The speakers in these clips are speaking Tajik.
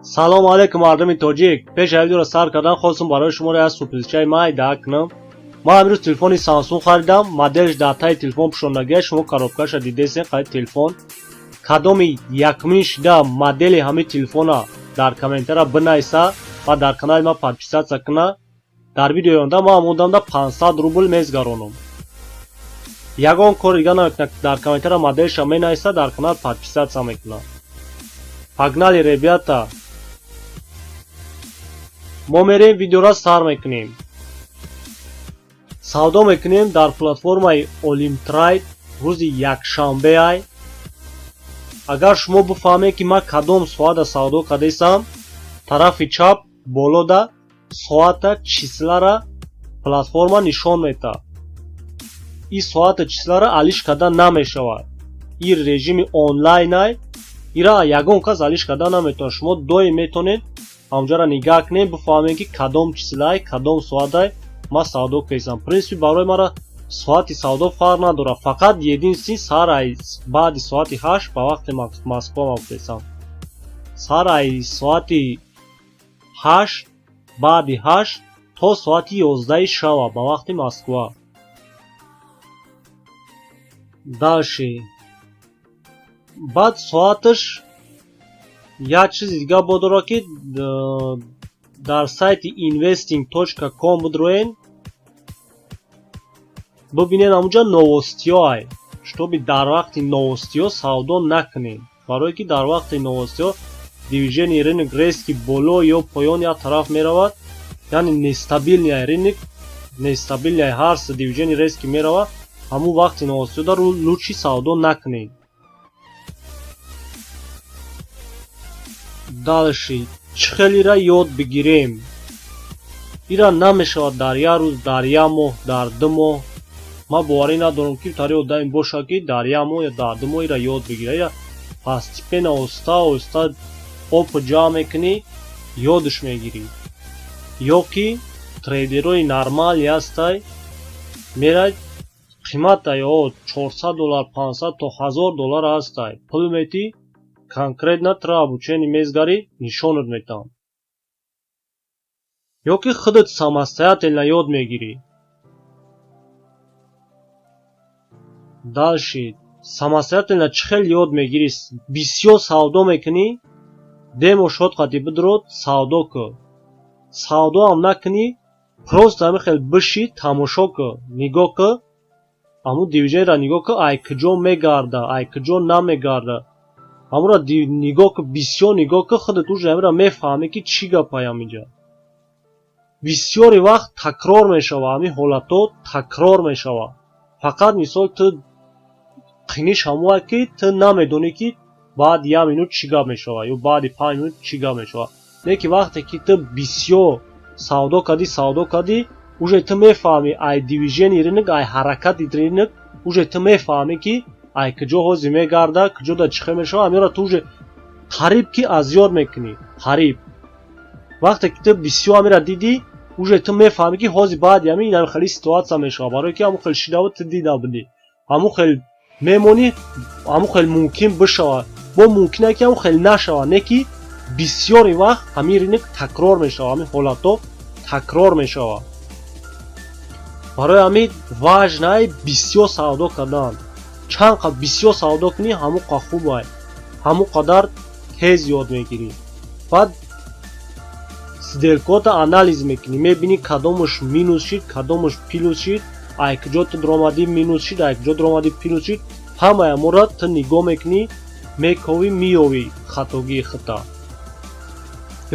Салому алейкум, мардуми тоҷик! Пеш аз видеоро сар кардан хостум барои шуморо як сюрпризчаи майда кунам. Ман имрӯз телефони Самсунг харидам, моделш дар таи телефон пӯшондагия, шумо коробкаша дидесен. Қади телефон кадоми якумин шида модели ҳамин телефона дар комментария бинависа ва дар канали ман подписаться куна, дар видеои оянда ман омодам да 500 рубл мезгаронам. Ягон кори дига намекунад, дар комментария моделша менависа, дар канал подписаться мекунад. Погнали, ребята, мо мерем, видеоро сар мекунем. Савдо мекунем дар платформаи Олимтрайд, рӯзи якшанбеай. Агар шумо бифаҳмед, ки ман кадом соата савдо кардесам, тарафи чап болода соата, числара платформа нишон медиҳад. Ин соата, числара алиш карда намешавад. Ин режими онлайнай, ира ягон кас алиш карда наметавонад. Шумо доим метавонед ҳамҷоро нигаҳ кунед, бифаҳмед, ки кадом числай, кадом соатай ман савдо кардесам. В принципе, барои мара соати савдо фарқ надорад, фақат единственный саҳар баъди соати 8 ба вақти Москва ман гуфтесам. Саҳар ай соати 8, баъди 8 то соати 11-и шава ба вақти Москва. Дальше, баъд соаташ як чизи дига бо дорад, ки дар сайти investing.com бидроен, бибинед, ҳамунҷа новостиҳо ай, чтобы дар вақти новостиҳо савдо накунед, барое ки дар вақти новостиҳо движение рынок резкий боло ё поён, як тараф меравад, яъне нестабильный рынок, нестабильный, ҳар движение резкий меравад. Ҳамун вақти новостиҳо лучше савдо накунед. Дальше, чӣ хел ира ёд бигирем? Ира намешавад дар як рӯз, дар як моҳ, дар 2 моҳ. Ман боварӣ надорам, ки тари одаме бошад, ки дар як моҳ ё дар 2 моҳ ира ёд бигирад. Ира постепенно, оҳиста оҳиста опыт ҷамъ мекунӣ, ёдаш мегирӣ. Ё ки трейдерҳои нормалӣ ҳастай, меравад, қимата ё 400 доллар, 500 то 1000 доллар ҳастай, пул метӣ, конкретно туро обучение мезгарӣ, нишонат метаҳанд. Ё ки худат самостоятельно ёд мегирӣ. Дальше, самостоятельно чӣ хел ёд мегирӣ? Бисёр савдо мекунӣ, демо счёт қати бидурод, савдо кун. Савдоам накунӣ, просто ҳамин хел биши, тамошо кун, нигоҳ кун, ҳамун движениеро нигоҳ кун, ай куҷо мегарда, ай куҷо намегарда, ҳамонро нигоҳ кун, бисёр нигоҳ кун, худат уже ҳаминро мефаҳмӣ, ки чӣ гапай ҳаминҷа. Бисёри вақт такрор мешавад, ҳамин ҳолатҳо такрор мешавад. Фақат мисол ту қиниш ҳамон ки ту намедонӣ, ки баъди як минут чӣ гап мешавад ё баъди 5 минут чӣ гап мешавад. Не ки вақте ки ту бисёр савдо кардӣ, савдо кардӣ, уже ту мефаҳмӣ ай движении рынок, ай ҳаракати рынок, уже ту мефаҳмӣ, ки ай куҷо ҳозир мегарда, куҷо да чӣ хел мешавад. Ҳаминро ту уже қариб ки аз ёд мекунӣ, қариб. Вақте ки ту бисёр ҳаминро дидӣ, уже ту мефаҳмӣ, ки ҳозир баъди ҳамин ин хеле ситуация мешавад, барое ки ҳамон хел шида буд, ту дида будӣ. Ҳамон хел мемонӣ, ҳамон хел мумкин бишавад, бо мумкин ки ҳамон хел нашавад, не ки бисёри вақт ҳамин рынок такрор мешавад, ҳамин ҳолатҳо такрор мешавад. Барои ҳамин важный бисёр савдо кардан. Чанд қад бисёр савдо кунӣ, ҳамон қад хубай, ҳамон қадар тез ёд мегирӣ. Баъд сделкаота анализ мекунӣ, мебинӣ, кадомаш минус шид, кадомаш плюс шид, ай куҷо ту дуромадӣ минус шид, ай куҷо дуромадӣ плюс шид. Ҳамаи аморо ту нигоҳ мекунӣ, мековӣ, меёвӣ хатогии худта.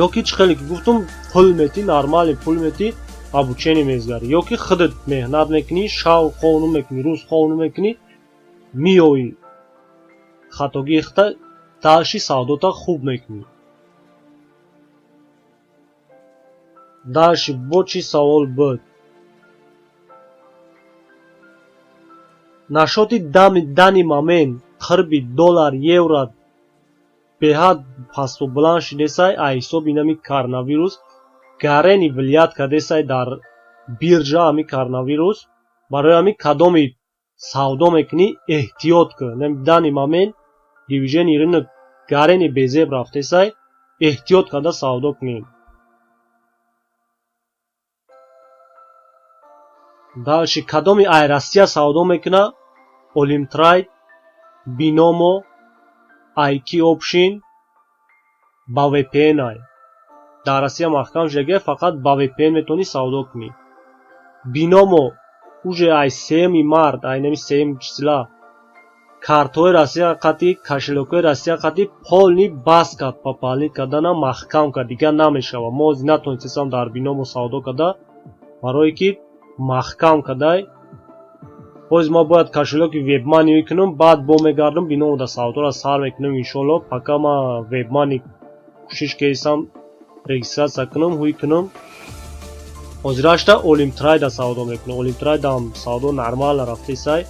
Ё ки чӣ хеле ки гуфтум, пул метӣ, нормальный пул метӣ, обучение мезгарӣ, ё ки худат меҳнат мекунӣ, шав хов мекунӣ, рӯз хов мекунӣ, меёвӣ хатогии худта, дальше савдота хуб мекунӣ. Дальше бо чӣ савол буд? Нашоти данный момент қирби доллар, евро беҳад пасту баланд шидесай, ай ҳисоби инами коронавирус гарени влиять кардесай дар биржа ҳами коронавирус. Барои ҳамин кадоми савдо мекунӣ, эҳтиёт кун. Данный момент движении рынок гарени безеб рафтесай. Эҳтиёт карда савдо кунед. Дальше, кадоми ай Россия савдо мекунад? Олимтрайд, Биномо, IQ Option ба VPN ай. Дар Россия маҳкам шудагия, фақат ба VPN метавонӣ савдо кунӣ. Биномо уже ай 3 март, ай нами сеюми числа, картҳои Россия қати, кошелёкҳои Россия қати полный бас кард, пополнить кардана маҳкам кард, дигар намешавад. Мо ҳозир натонистем дар Биномо савдо карда, барое ки маҳкам кардай. Ҳозир ма бояд кошелёки вебмани кунам, баъд бо мегардам, Биномода савдоро сар мекунам, иншоалло. Пока ма вебмани кӯшиш кардистам регистрация кунам, ҳуй кунам. Ҳозирашта Олимтрайда савдо мекунам. Олимтрайдам савдо нормально рафтесай.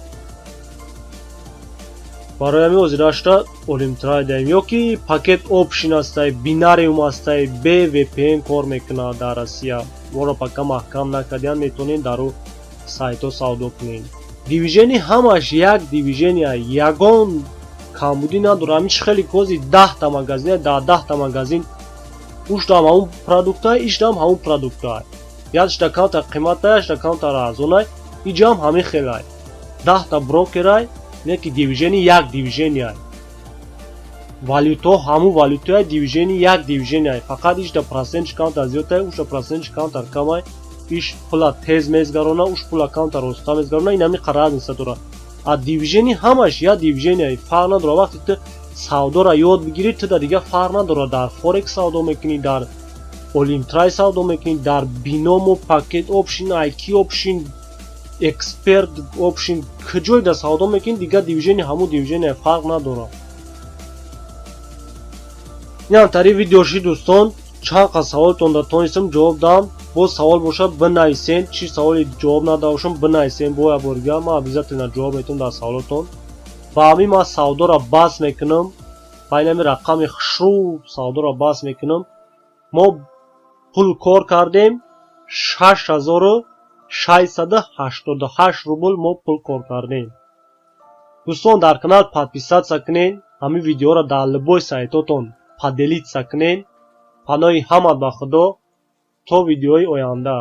Барои ҳамин ҳозирашта Олимтрайдаем ё ки Пакет Опшн ҳастай, Бинариум ҳастай, бе VPN кор мекунад дар Россия. Моро пока маҳкам накардиянд, метавонем дар ӯ сайтҳо савдо кунем. Движение ҳамаш як движения, ягон камбудӣ надорад. Ҳамин чӣ хеле кози 10-та магазин, дар 10-та магазин уштам ҳамун продуктай, иштам ҳамун продуктай. Якшта камтар қиматай, якшта камтар арзонай, иҷам ҳамин хелай. 10-та брокерай, не ки движение як движенияй. Валютаҳо ҳамун валютаи, движение як движенияй. Фақат ишта процентш камтар зиёдтай, ушта процентш камтар камай. Иш пула тез мезгарона, уш пула камтар оста мезгарона, ин ҳамин разница дорад. А движение ҳамаш як движения, фарқ надорад. Вақте ту савдоро ёд бигирӣ, ту да дигар фарқ надорад, дар форекс савдо мекунӣ, дар Олимтрай савдо мекунӣ, дар Биномо, Пакет Опшн, IQ Опшн, Эксперт Опшн, куҷое да савдо мекунӣ, дигар движение ҳамун движения, фарқ надорад. Инам тари видео шид, дӯстон. Чанд қад саволтон да тонистам ҷавоб дам. Боз савол бошад, бинависен. Чӣ саволе ҷавоб надода бошам, бинависен. Бо як бори дигар ман обязательно ҷавоб метавам дар саволотон. Ба ҳамин ман савдоро бас мекунам. Ба ин ҳамин рақами хушрӯ савдоро бас мекунам. Мо пул кор кардем, 6688 рубл мо пул кор кардем. Дӯстон, дар канал подписаться кунед, ҳамин видеоро дар любой сайтотон поделиться кунед. Паноҳи ҳамат ба Худо, то видеои оянда.